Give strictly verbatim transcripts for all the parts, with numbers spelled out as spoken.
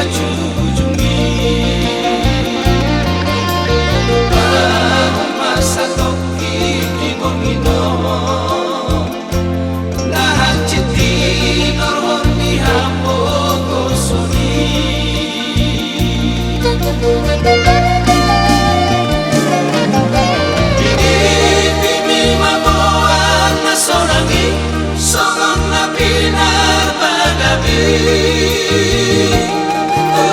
Jujungi. Baru masa toki di bongi no. Na hansit di norhon ni hapogoson i. Di dipimi ma boan na sonang i, songon na pinarbagabe. Tu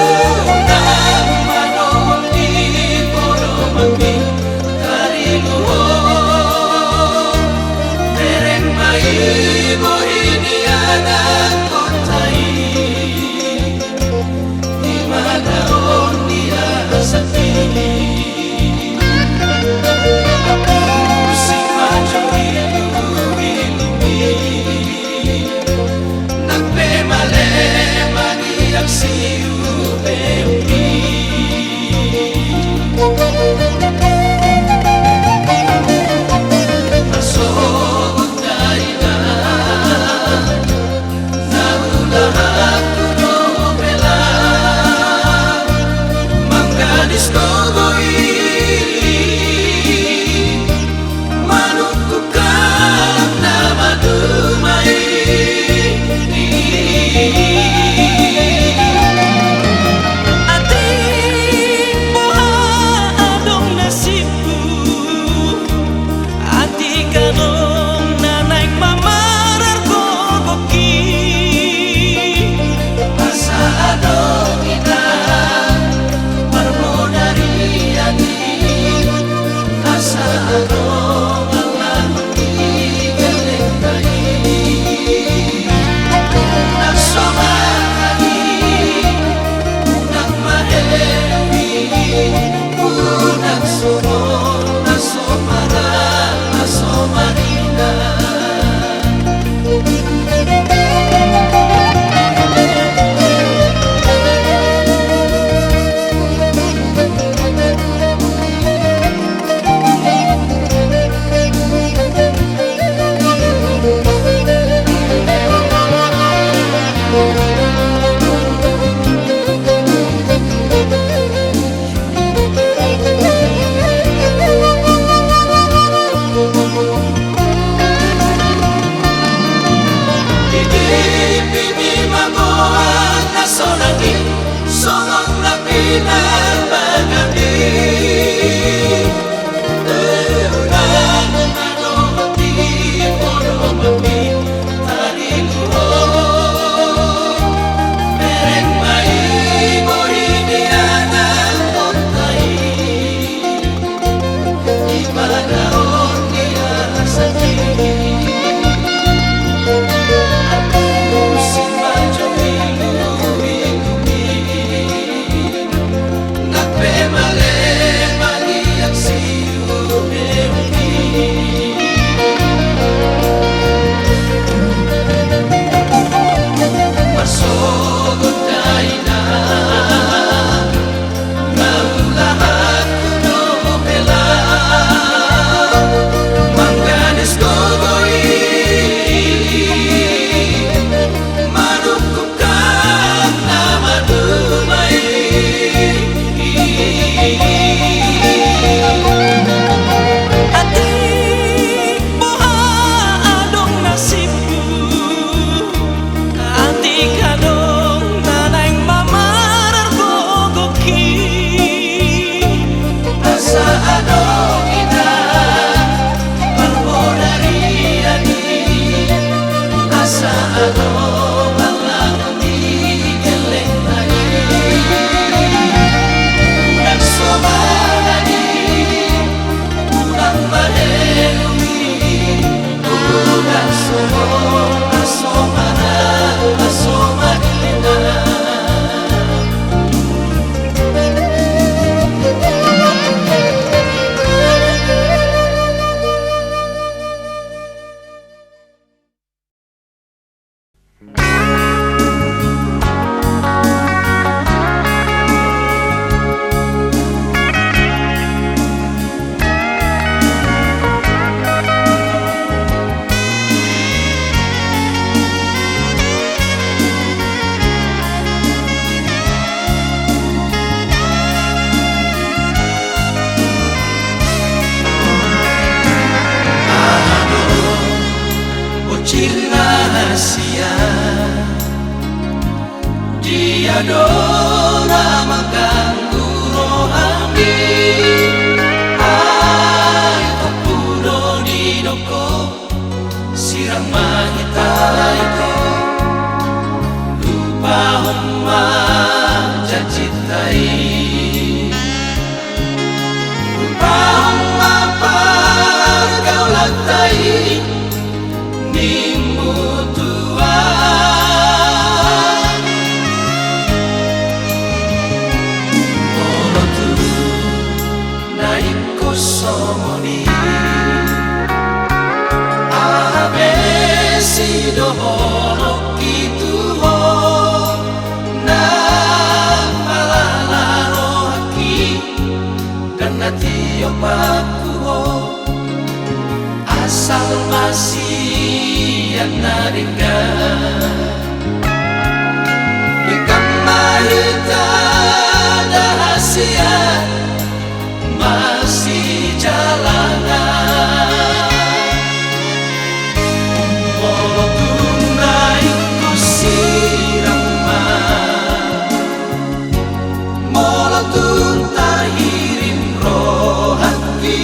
Rahasia. Dia do na mangganggu rohami? Ai tompu do didok ho, sirang ma hita ito. Lupahon ma janjinta i. Lupahon ma pargaulanta i, nimmu Tuhan. Molo tung na ingkon songon i, aha be sidohononki tu ho? Na malala rohangki, ndang na tio paku ho, asal ma sian na denggan. Denggan ma hita, ndang hasian, masijalangan. Molo tung na ingkon sirang ma, molo tung tahirim rohangki,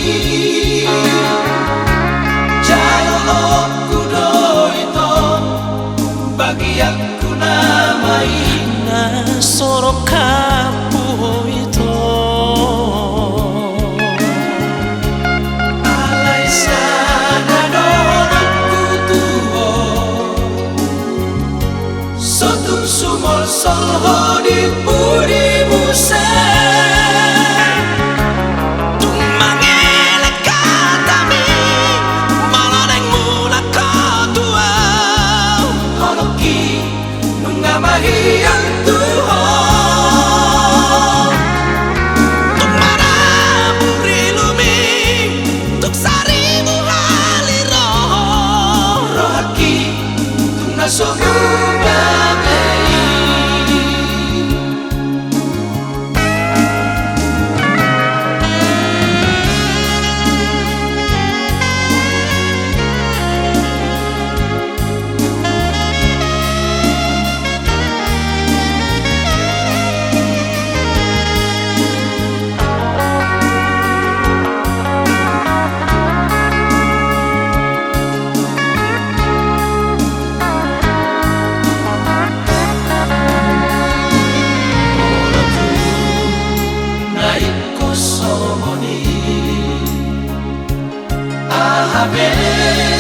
jaloonku do ito, bagianku nama i. Na sorok hapu ho ito. Alai sada dohononku tu ho. So tung sumolsol ho di pudi muse, tung mangelek hatami, molo naeng mulak ho tu au. Holongki nunga mahiang tu ho. Tung marabur ilumi, tung saribu hali ro ho. Rohangki tung na so mubame i. Molo tung na ingkon songon i, aha be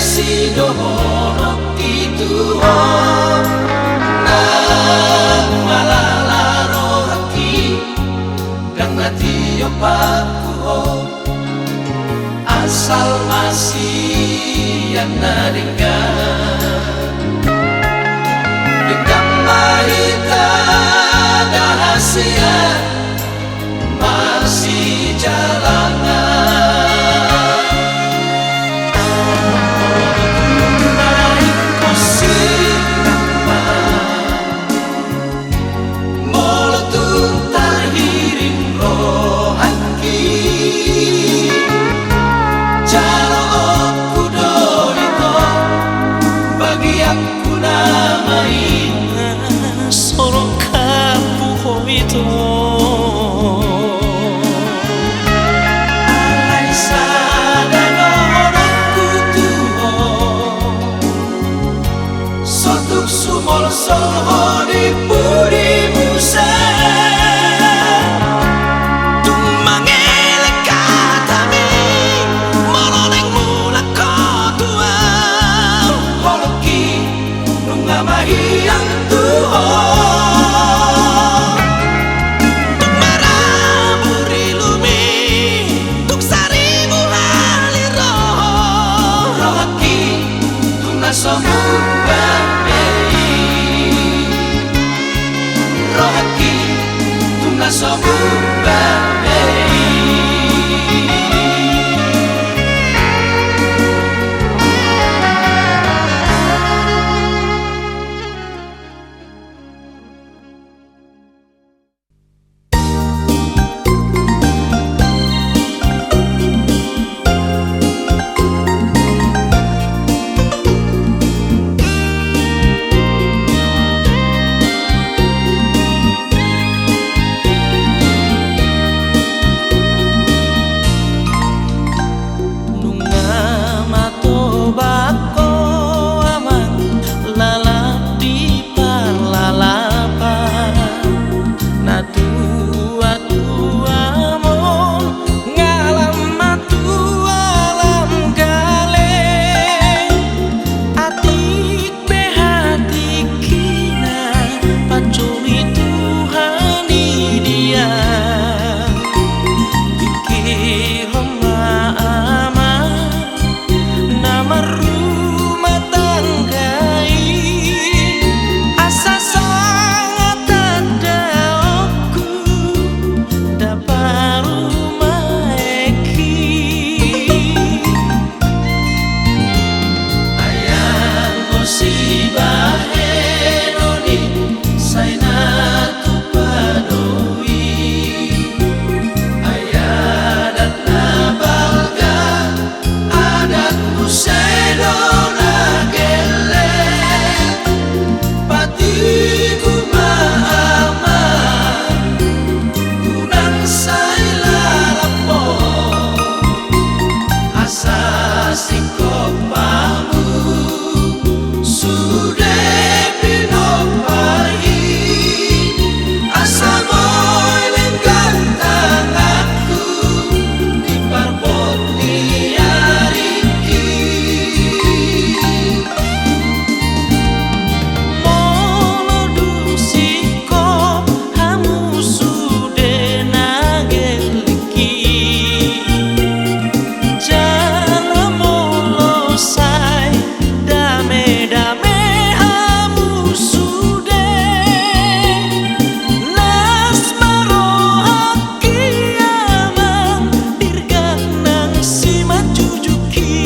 sidohononki tu ho? Na malala rohangki, ndang na tio paku ho, asal ma sian na denggan. Denggan ma hita, ndang hasian, masijalangan. Molo tung na ingkon sirang ma, molo tung tahirim rohangki, jaloonku do ito, bagianku nama i. Sorok hapu ho ito. Alai sada dohononku tu ho. So tung sumolsol ho di pudi muse, tung mangelek hatami, molo naeng mulak ho tu au. Holongki nunga mahiang tu ho. Tung marabur ilumi, tung saribu hali ro ho. Rohangki tung na so mubame i. Rohangki tung na so mubame i. Sasingkop hamu sude pinompar i, asa boi lenggan tanganku di parbot ni aringki. Molo dung singkop hamu sude na gellengki, jala molo sai dame-dame hamu sude, las ma rohangki amang, dirgak nang simanjujungki.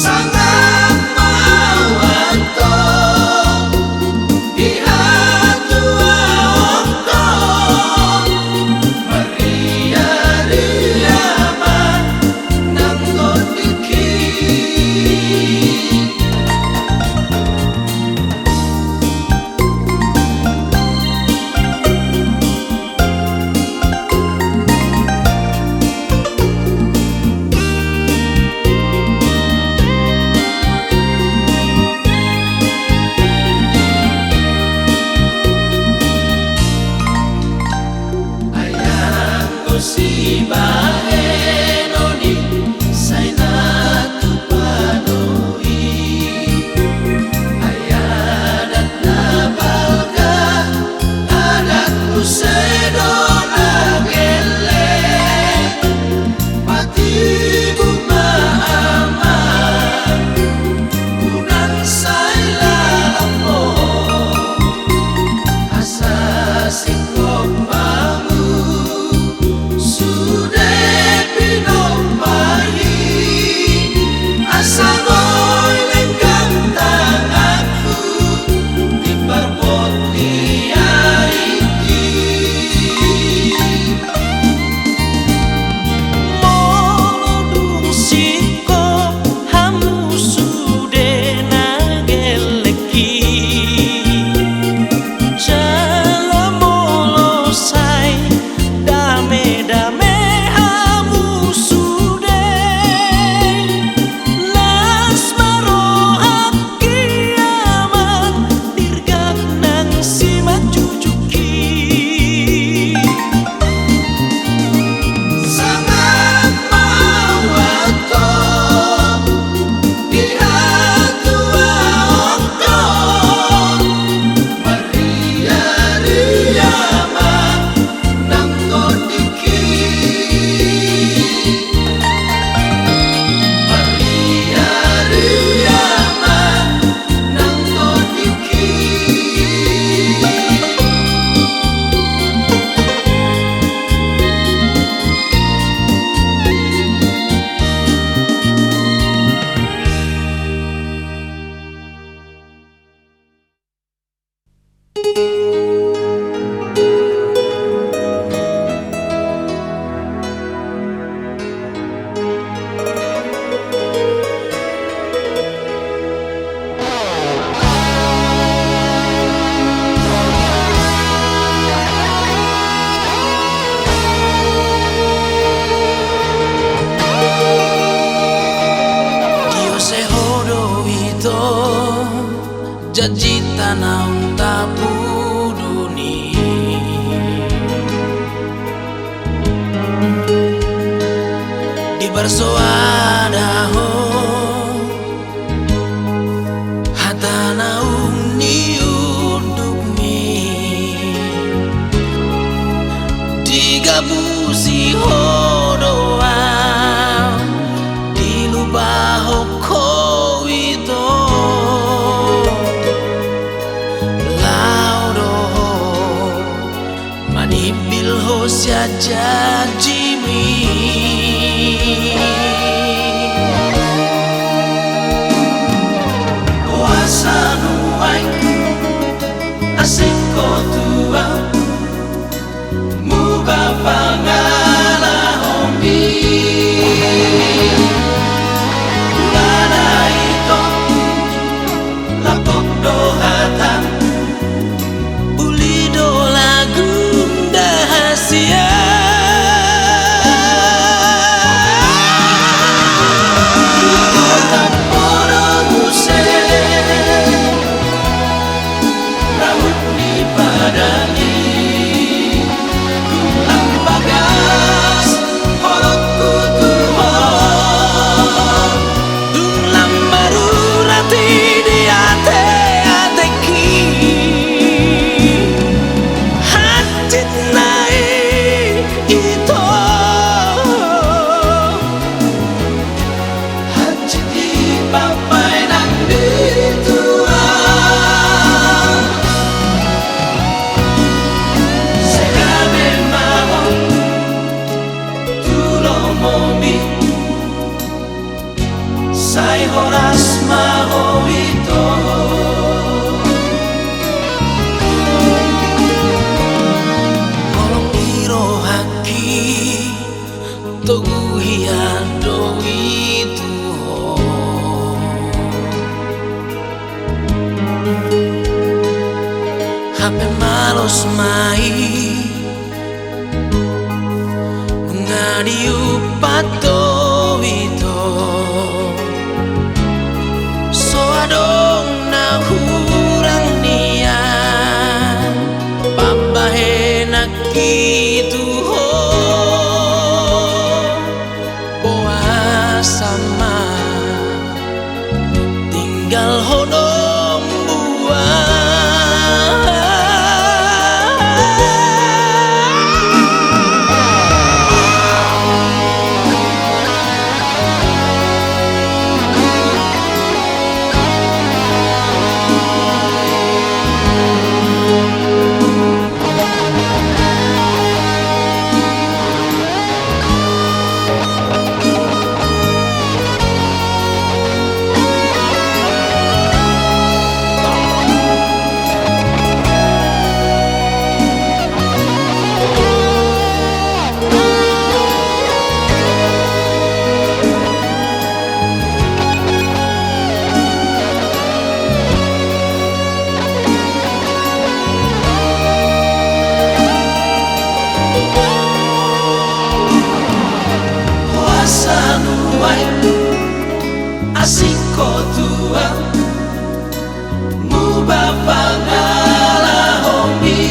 Sangap ma au antong di hatuaonta, marria-ria ma nang tondingki. Ai anggo sibahenon i sai na tupa do i. Ai adat na balga, adat muse do na gelleng. Patibu ma amang, unang sai lalap ho, asa singkop hamu sude pinompar i, asa boi lenggan tanganku di parbot ni aringki. Molo dung singkop hamu sude na gellengki, jala molo sai dame-dame hamu sude, las ma rohangki amang, dirgak nang simanjujungki. Sangap ma au antong di hatuaonta, marria-ria ma nang tondingki. Marria-ria ma nang tondingki. Diose ho do ito, janjinta naung tapudun i. Diparsoada ho hata naung niundukmi. Digabusi ho do au, dilupahon ho ito. Laho do ho manimbil ho sian janjimi. Togu hian do i tu ho. Hape malos ma i nunga diumpat ho ito. So adong na hurang nian pambahenanki tu ho. Boasa ma tinggalhon ho buat. Hoas nuaeng asing ho tulang, muba pangalahonmi.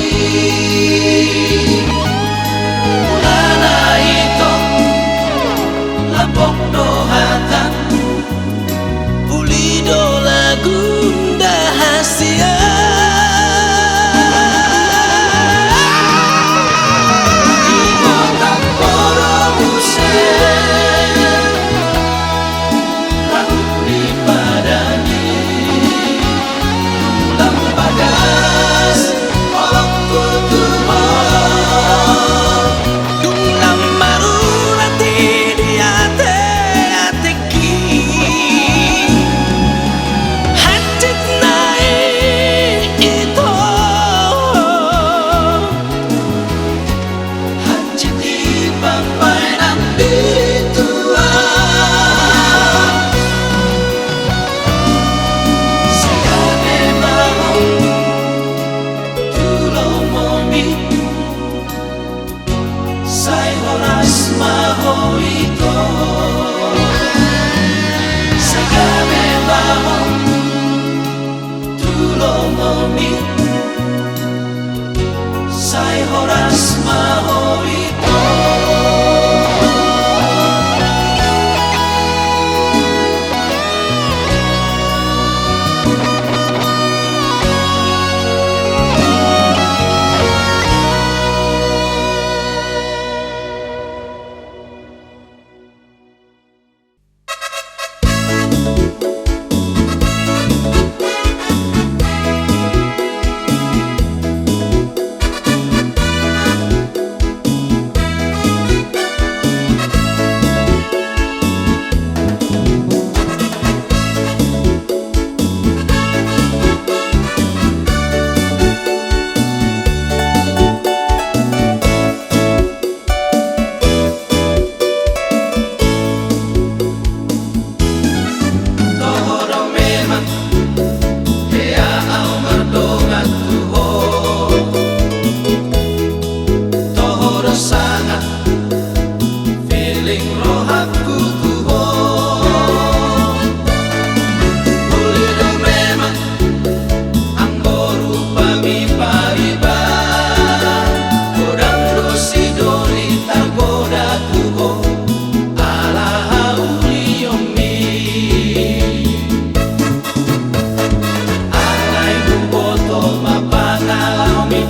Mulana ito lambok do hata, uli do lagu nda hasian. Di kota boru muse, lagu ni padani. Tulang bagas, holongku tu ho. Dung lam marurat i di ateatengki, hansit nai ito. Hansit i pambahenan ni tulang. Sai gabe ma ho tu lomomi, sai horas ma ho ito. Sai gabe ma ho tu lomomi, sai horas ma ho ito. Toho do memang hea au mardongan tu ho. Toho do sanga feeling rohangku tu ho. Uli do memang anggo rupami pariban, godang do sidoli targoda tu ho ala haulionmi. Alai huboto ma pangalahonmi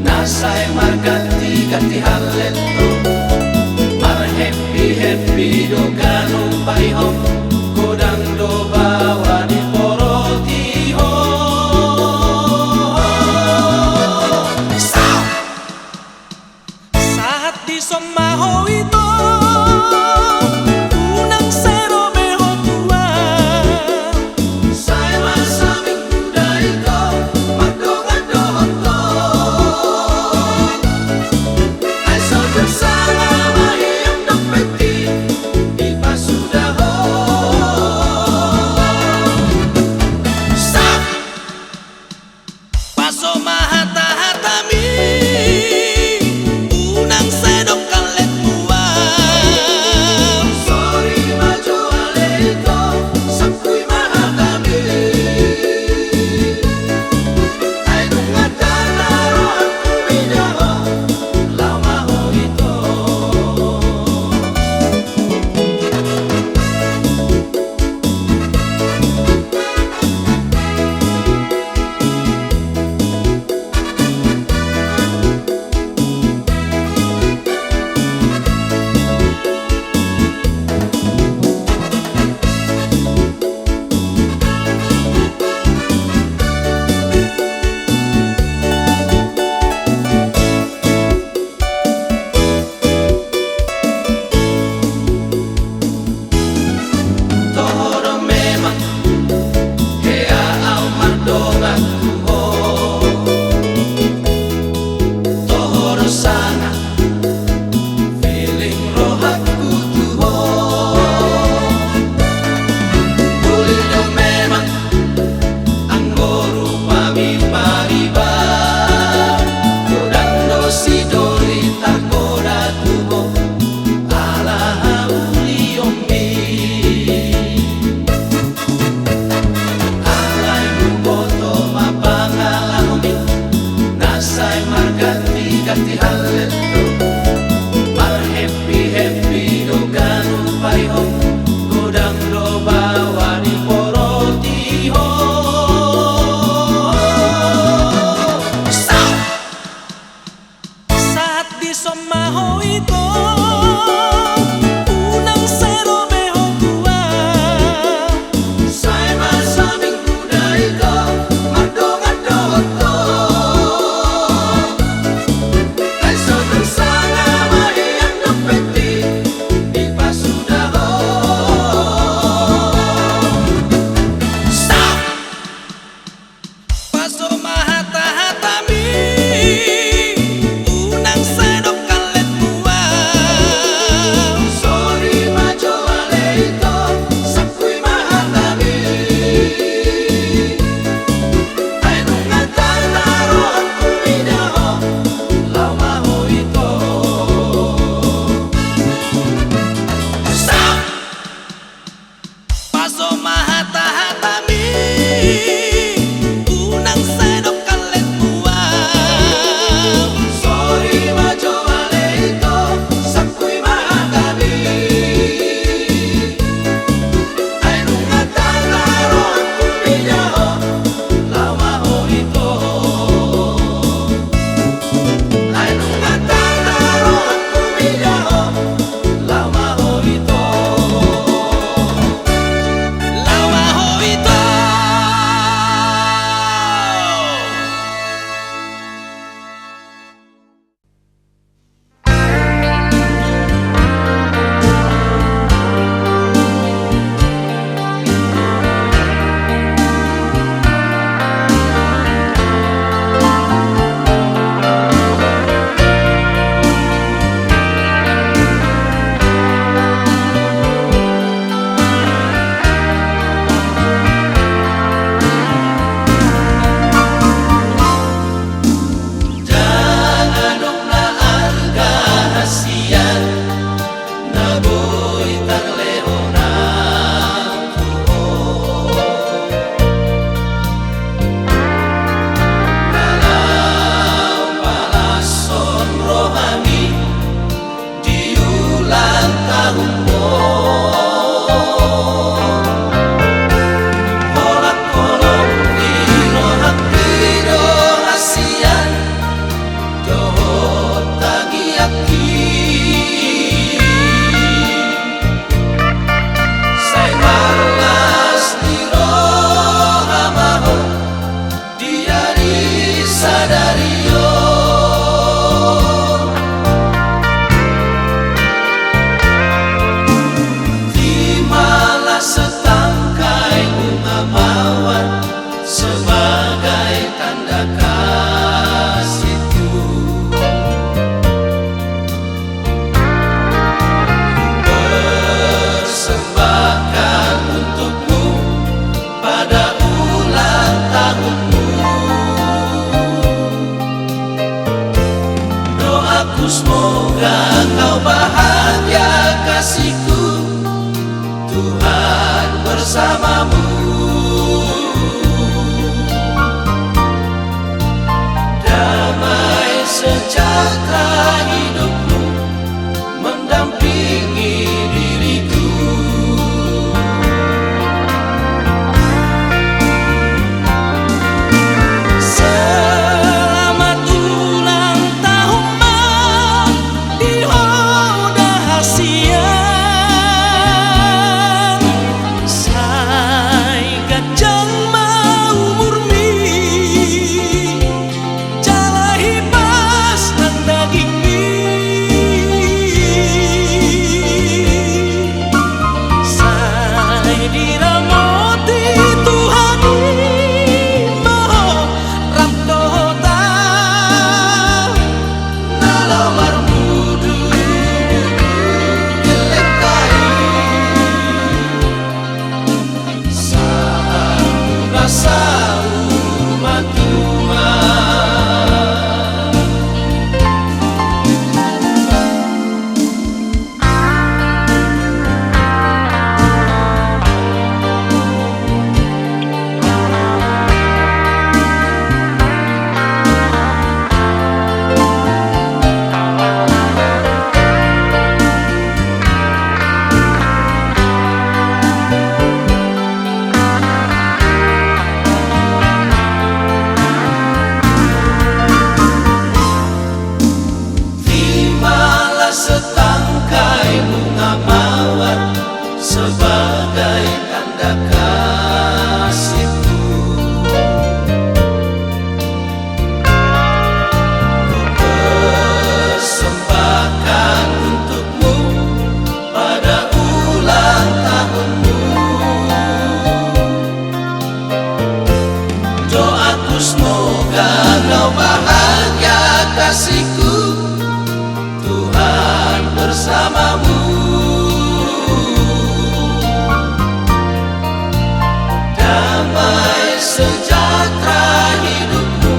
na sai marganti-ganti hallet do, marheppi-heppi do ganup paihon, godang do baoa diporoti ho. Sahat dison ma ho ito, unang sai ro be ho tulang. Sai ma saminggu da ito mardongan dohot ho. Ai so bersama ma hian dope bersamamu. Damai sejahtera hidupmu mendampingi diriku. Selamat ulang tahun ma di ho da hasian. Sai ganjang ma umurmi, jala hipas nang dagingmi. Sai diramoti Tuhan i ma ho rap dohot au. Na laho marmudu-mudu gellengta i. Sahat tu na saur matua. Terimalah setangkai bunga mawar sebagai tanda kasihku. Ku persembahkan untukmu pada ulang tahunmu. Doaku semoga kau bahagia kasihku, Tuhan bersamamu. Damai sejahtera hidupmu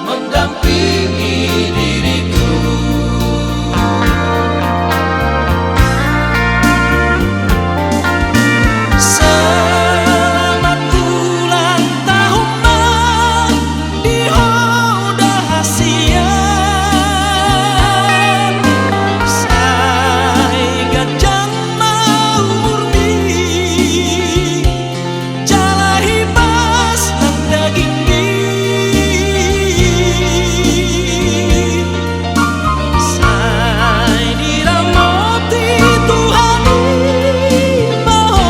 mendampingi diriku. Selamat ulang tahun ma di ho da hasian. Sai ganjang ma umurmi, jala hipas nang dagingmi. Sai diramoti Tuhan i ma ho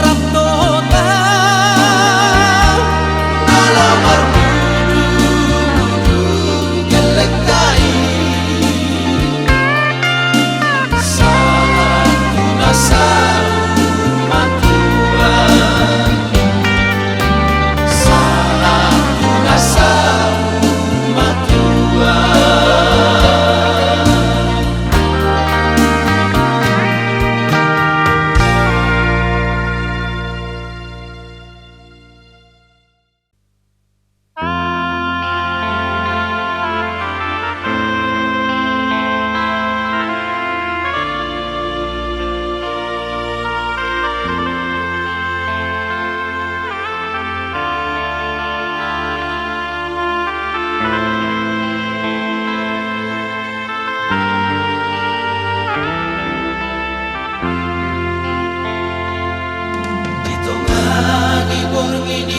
rap dohot au. Na laho marmudu-mudu gellengta i. Sahat tu na saur matua. Sahat tu na saur matua. Di tonga ni borngin i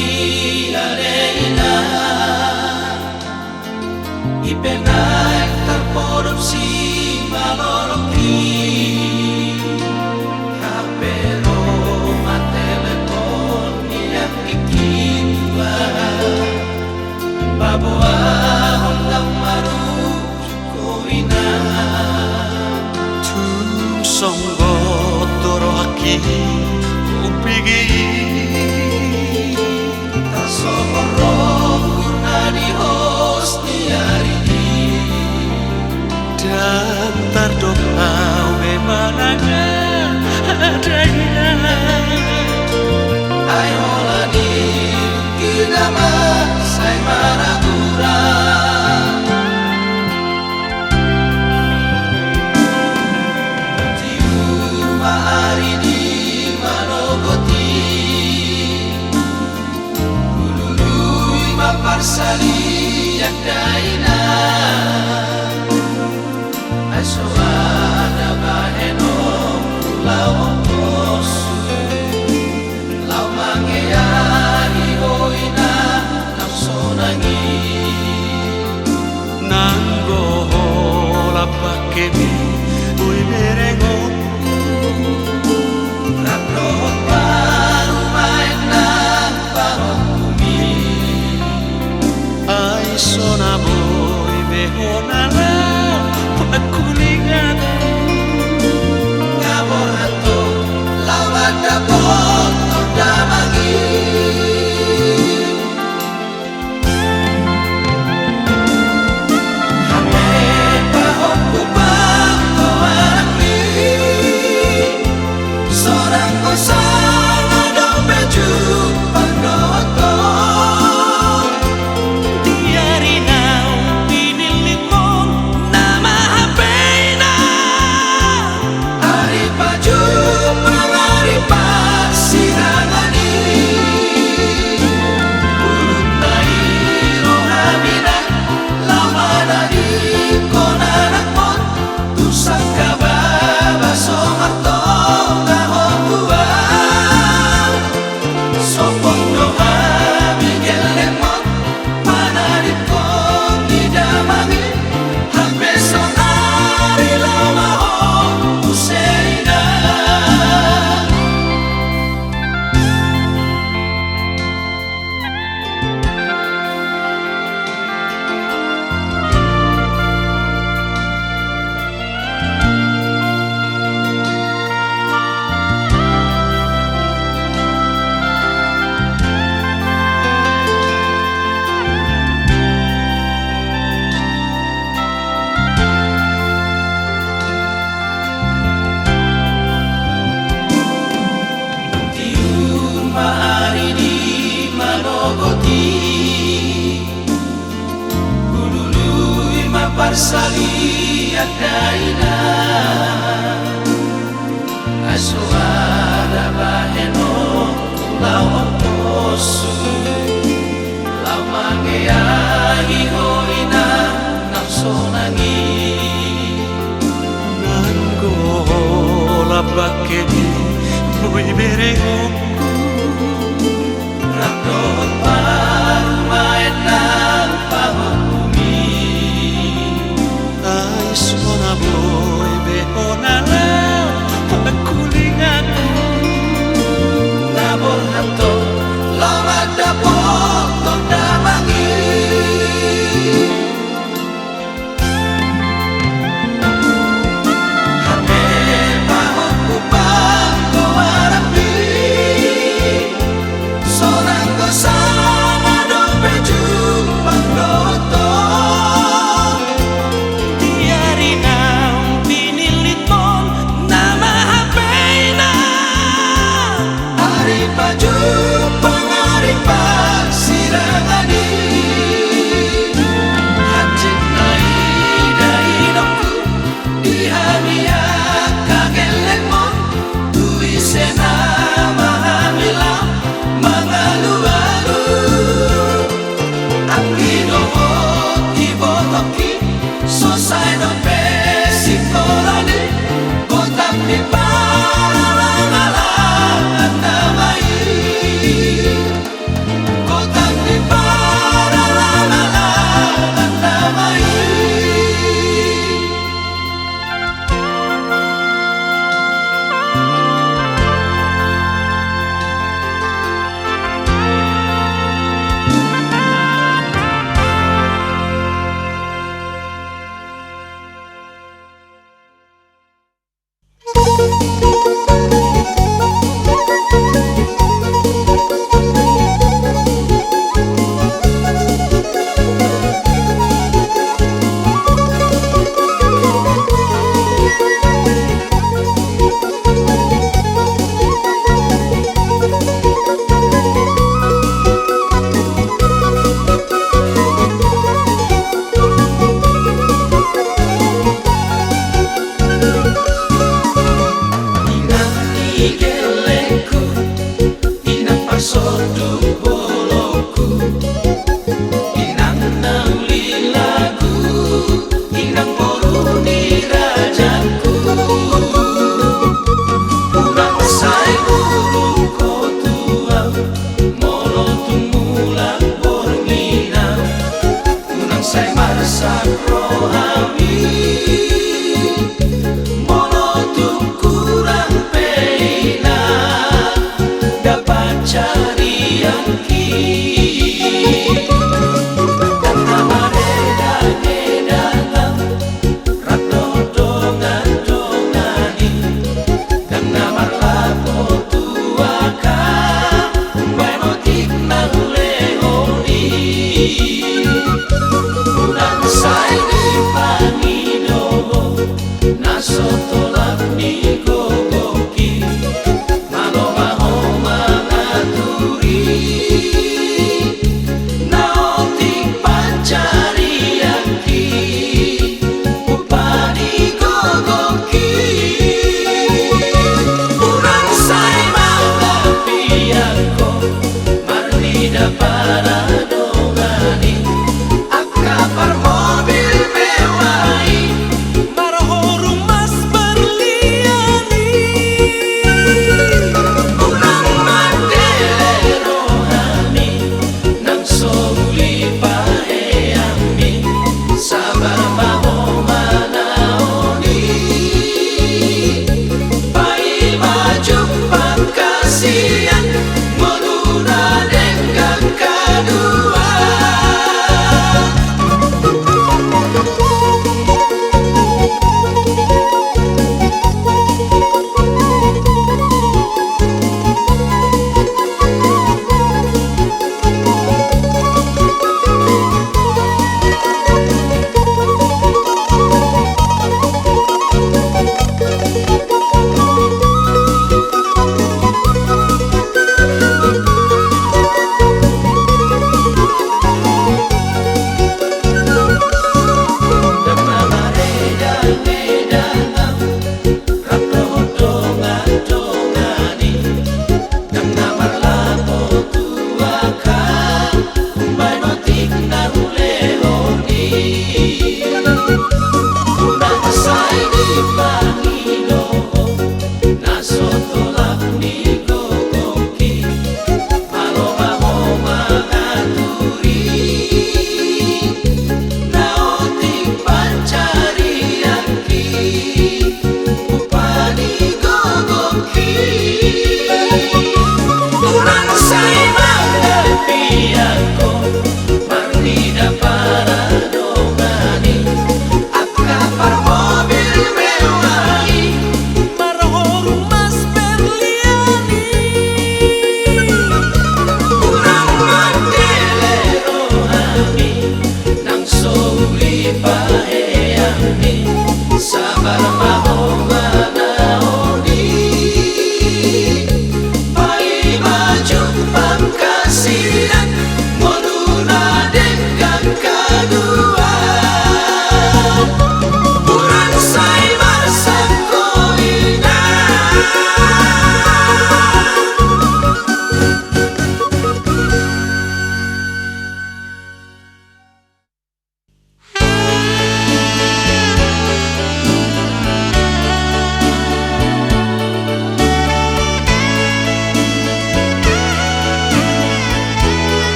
ale ina, i pe naeng tarpodop simalolongki. Hape ro ma telepon ni anggikki tua, paboahon ndang maru Ho ina, tung songgop do rohangki umbege i. Tarsongon ronggur na di hos ni ari i. Ndang tardok au be manang aha dainang. Ai holan i ungkina ma sai maragurang. Tiur ma ari di manogot i Salian dainang, ai so ada bahenonku laho posu, laho mangeahi ho inang nang sonang i. Nanggo lambak hami boi berengonku, rap dohot parumaen nang pahompu i. Ai so na boi be ho na laho pangkulinganku, na borhat ho laho mandapothon damang i. Hape pahompu panggoaranmi, sonang do sanga dope jumpang dohot ho. Di ari naung pinillithon nama hape inang, ari pajumpang ari parsirangan i. Hansit na ida inongku di hami angka gellengmon, tu ise nama hami laho mangalualu. Anggi dohot ibotoki, so sae dope singkola ni, gotap ni paralangalahan nama i. Gotap ni paralangalahan nama i.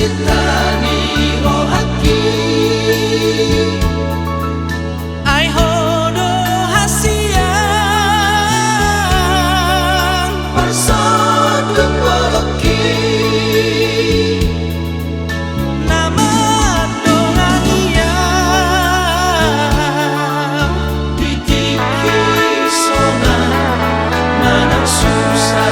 Cinta ni rohangki. Ai ho do hasian parsonduk bolongki. Na mandongani au di tingki sonang manang susa.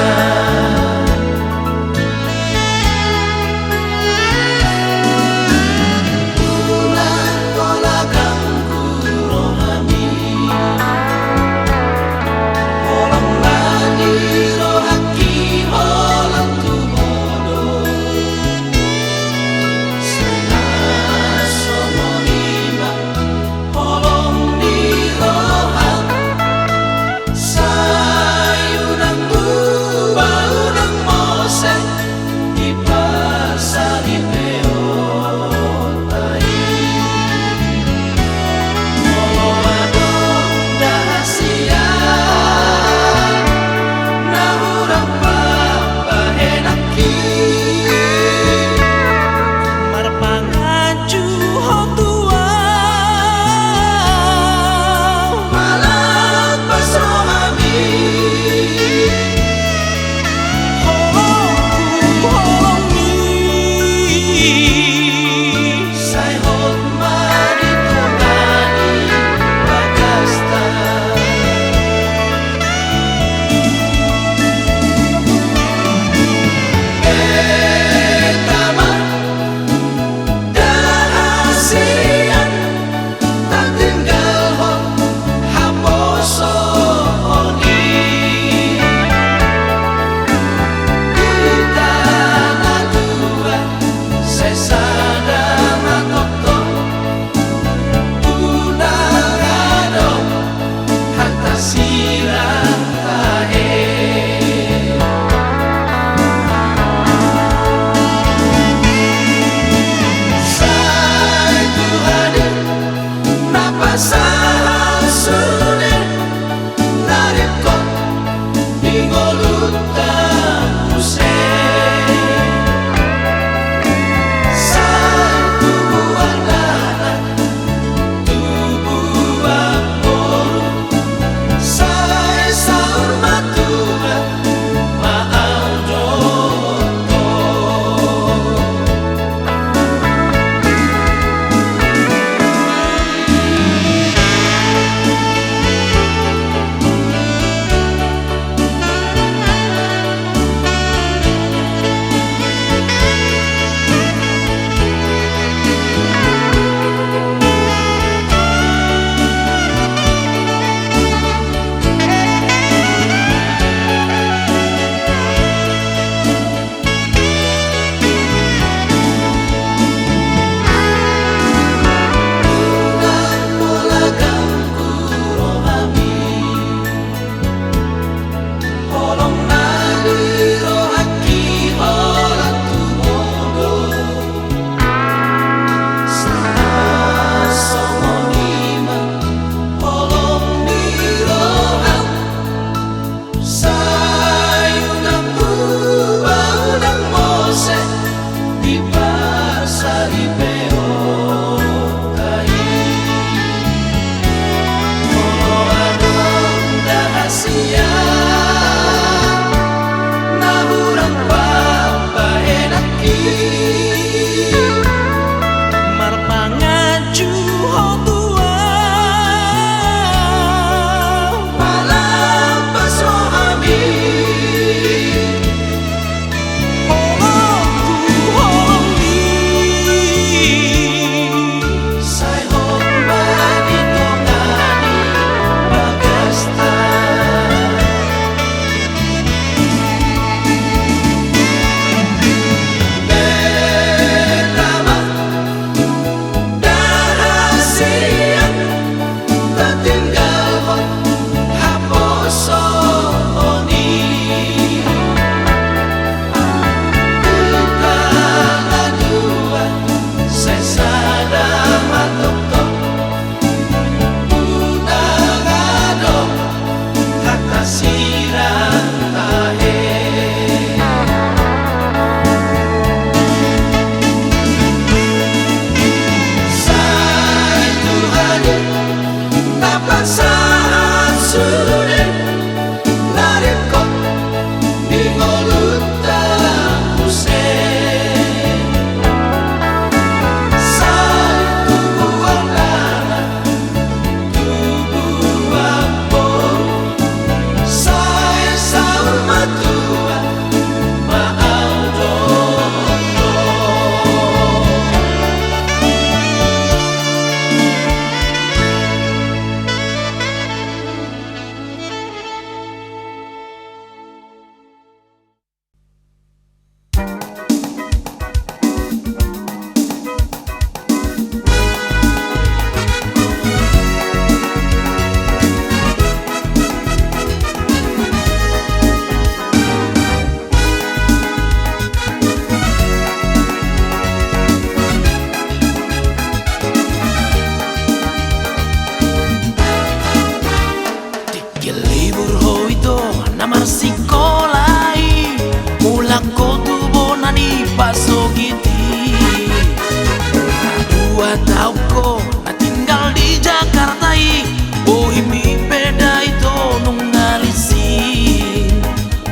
Dua taon ho na tinggal di Jakarta i, bohimi pe da ito nunga linsir.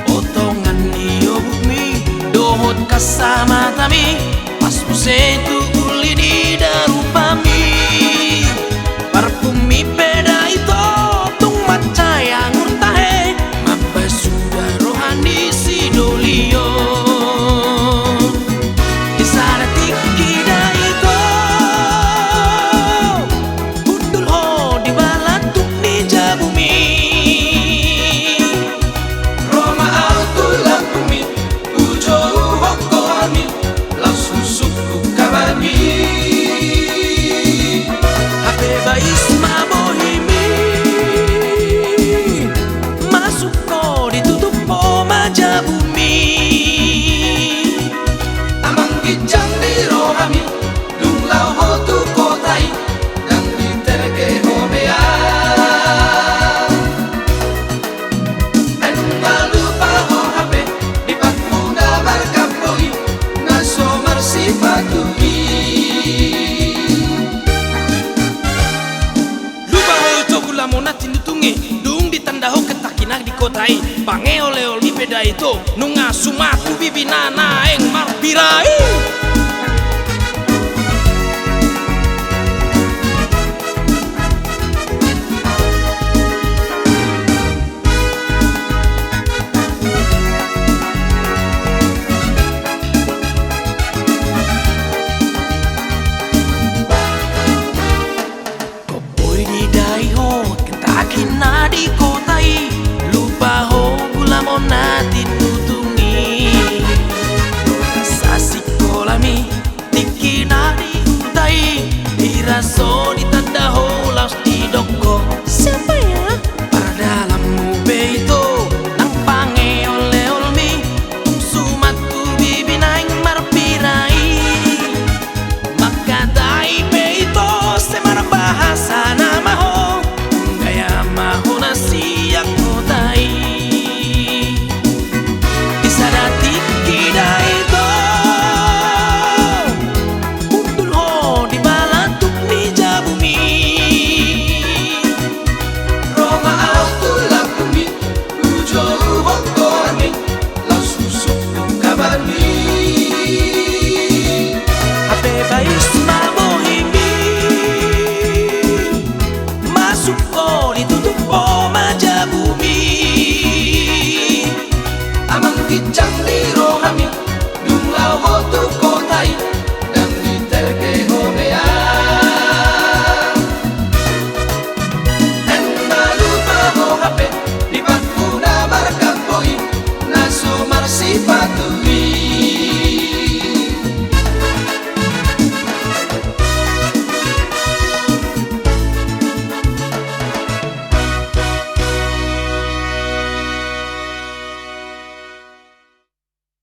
Potongan ni obukmi dohot kasamatami, pas muse tu gulini da rupami. Parfummi pe da ito tung mansai angur tahe, mambahen suda roha ni si doli on. Di sada tingki da ito hundul ho di balatuk ni jabumi. Ro ma au tu lambungmi, hujou ho goarmi, laos husungkun kabarmi. Hape bais ma bohimi, masuk ho, ditutup ho ma jabumi. Amang ginjang ni rohami, dung laho ho tu kota i, ndang diterge ho be au. Ai nunga lupa ho hape, dipakmu na margambol i, na so marsipatu i. Lupa ho ito gulamon na tinutung i, dung ditandahon kentak i na di kota i, pangeol-eolmi pe da ito nunga sumatu bibi na naeng marpira i. Boi didai ho kentak i na di kota i, lupa ho gulamon na tinutung i. Rasa sikolami tingki na di huta i, hira so